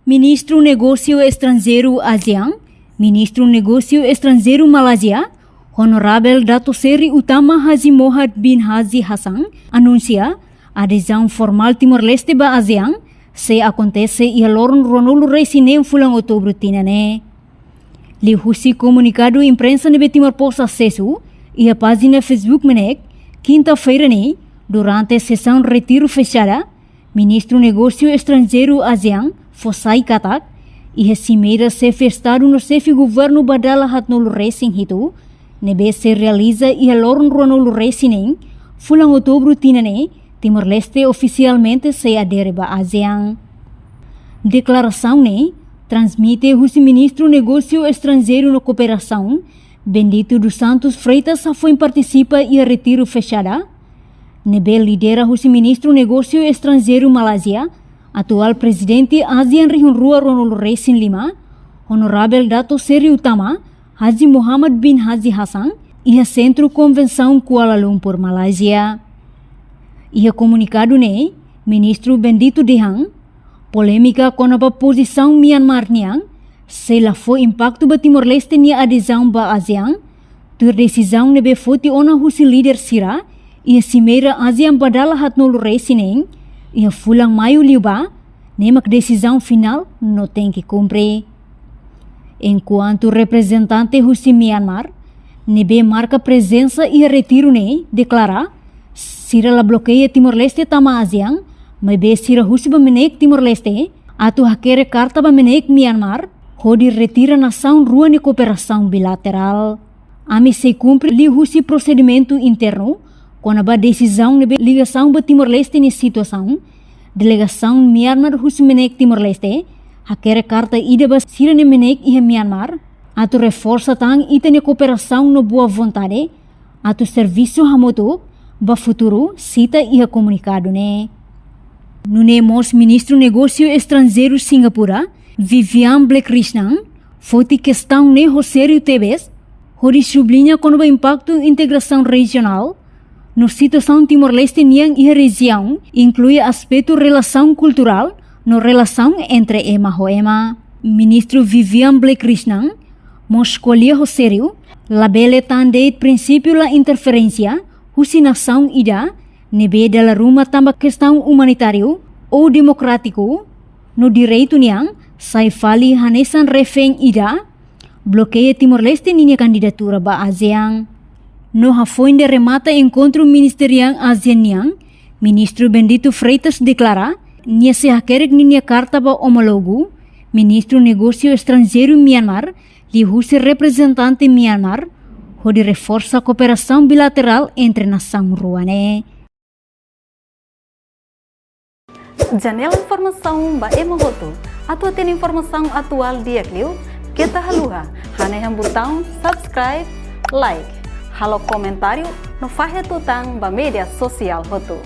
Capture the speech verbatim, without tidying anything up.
Ministru Negósiu Estranjeiru ASEAN, Ministru Negósiu Estranjeiru Malázia, Honorável Datuk Seri Utama Haji Mohd bin Haji Hassan, anunsia adezaun formál Timor-Leste ba ASEAN sei akontese iha loron ruanulu-resin-neen fulan Outubru tinan ne'e. Liuhusi komunikadu imprensa ne'ebé Timor Post asesu iha pájina Facebook mene'ek, kinta-feira ne'e, durante sesaun retiru fexada, Ministru Negósiu Estranjeiru ASEAN fó sai katak, iha simeira xefe Estadu no xefe Governu ba dala haatnulu-resin-hitu, ne'ebé sei realiza iha loron ruanulu-resin-neen fulan Outubru tinan ne'e, Timor-Leste ofisialmente sei adere ba ASEAN. Deklarasaun ne'e transmite husi Ministru Negósiu Estranjeiru no Kooperasaun, Bendito dos Santos Freitas, hafoin partisipa iha retiru fexada ne'ebé lidera husi Ministru Negósiu Estranjeiru Malázia, atuál Prezidente ASEAN rihun rua ruanulu-resin-lima, Honorável Datuk Seri Utama Haji Mohd bin Haji Hassan, iha Sentru Konvensaun Kuala Lumpur, Malázia. Iha komunikadu ne'e, Ministru Bendito dehan, polémika kona-ba pozisaun Myanmar nian sei la fó impaktu ba Timor-Leste nia adezaun ba ASEAN, tuir desizaun ne'ebé foti ona husi líder sira iha simeira ASEAN ba dala haatnulu-resin-neen iha fulan Maiu liubá, ne'e mak desizaun finál no tenke kumpre. Enkuantu reprezentante husi Myanmar, ne'ebé marka prezensa iha retiru ne'e, deklara, sira la blokeia Timor-Leste tama ASEAN, maibé sira husu ba MNEK Timor-Leste atu hakerek karta ba MNEK Myanmar hodi retira nasaun rua nia kooperasaun bilaterál. Ami sei kumpre liuhusi prosedimentu internu kona-ba desizaun ne'ebé ligasaun ba Timor-Leste nia situasaun. Delegasaun Myanmar husi MNEK Timor-Leste hakerek karta ida ba sira-nia MNEK iha Myanmar atu reforsa tan ita-nia kooperasaun no boa vontade atu servisu hamutuk ba futuru, sita iha komunikadu ne'e. Nune'e mós Ministru Negósiu Estranjeiru Singapura, Vivian Balakrishnan, foti kestaun ne'e ho sériu tebes, hodi subliña kona-ba impaktu integrasaun rejionál no situasaun Timor-Leste nian iha rejiaun, inklui aspetu relasaun kulturál no relasaun entre ema ho ema. Ministru Vivian Balakrishnan mós ko'alia ho sériu, labele tan de'it prinsípiu la interferénsia husi nasaun ida ne'ebé dala ruma tanba kestaun umanitáriu ou demokrátiku no direitu nian, sai fali hanesan refén ida blokeia Timor-Leste ninia kandidatura ba ASEAN. No hafoin de remata enkontru ministeriál ASEAN nian, Ministru Bendito Freitas deklara, nia sei hakerek ninia karta ba omólogu, Ministru Negósiu Estranjeiru Myanmar, liuhusi reprezentante Myanmar, hodi reforsa kooperasaun bilaterál entre nasaun rua ne'e. Janela informasaun ba ema hotu. Atu hatene informasaun atuál di'ak liu, keta haluha hanehan butaun subscribe, like, halo komentáriu no fahe tutan ba média sosiál hotu.